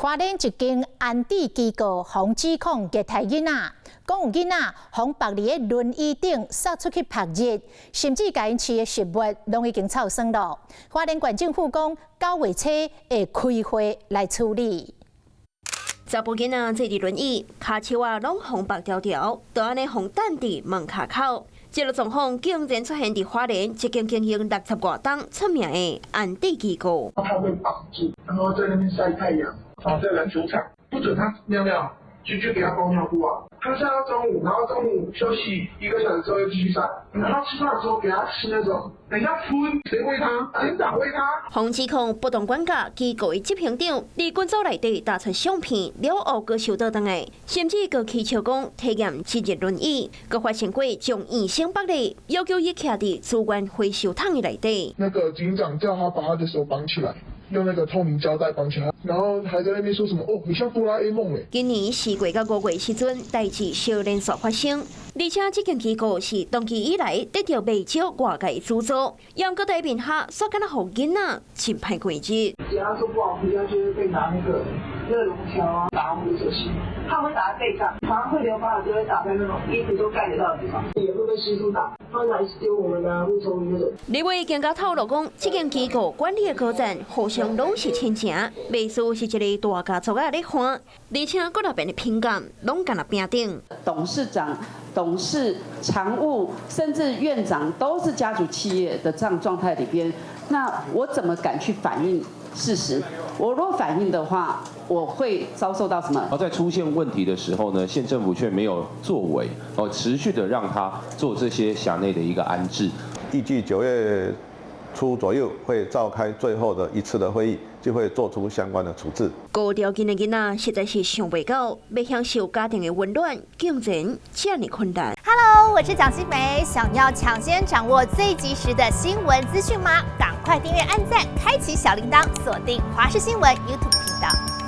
花蓮一間安置機構予指控虐待囡仔，講有囡仔予縛佇個輪椅頂捒出去曝日，甚至共𪜶飼的食物攏已經臭酸咯。花蓮縣政府講9月初會開會來處理。查埔囡仔坐佇輪椅，跤手仔攏予縛牢牢，就按呢予等佇門跤口。這個狀況竟然出現佇花蓮一間經營60外冬出名的安置機構。他被綁住，然後在那邊曬太陽，然後在籃球場不准他尿尿，就給他包尿布啊。他曬到中午，然後中午休息1個小時之後又繼續曬。然後吃飯的時候給他吃那種，等一下噴，誰餵他？警長餵他。予指控不當管教機構的執行長，佇群組內底打出相片，了後閣收倒轉來，甚至閣起笑講體驗一日輪椅，閣發生過將醫生縛咧，要求伊徛佇資源回收桶的內底。那個警長叫他把他的手綁起來，用那個透明膠帶綁起來，然後還在那邊說什麼哦，你像哆啦 A 夢誒。今年4月到5月時陣，代誌相連續發生，而且這間機構是長期以來得著袂少外界資助，毋過台面下煞敢若予囡仔真歹過日。只要做不好，回家就會被拿那個熱熔條啊打我們的手心，他會打在背上，常常會留疤，就會打在那種衣服都蓋得到的地方，也會被師傅打，他會拿丟我們啊木頭那種。立委更加透露講，這間機構管理的高層互相攏是親情，袂輸是一個大家族仔咧看，而且閣內邊的品鑑攏敢若平等。董事長、董事、常務，甚至院長都是家族企業的這樣狀態裡邊，那我怎麼敢去反映事實？我若反映的話，我會遭受到什麼？而在出現問題的時候呢，縣政府卻沒有作為，哦，持續的讓他做這些轄內的一個安置。預計9月初左右會召開最後的一次的會議，就會做出相關的處置。高條件的囡仔實在是想袂到，欲享受家庭的溫暖，竟然這麼困難。 Hello，我是蔣新梅，想要搶先掌握最及時的新聞資訊嗎？趕快訂閱、按讚、開啟小鈴鐺，鎖定華視新聞 YouTube 頻道。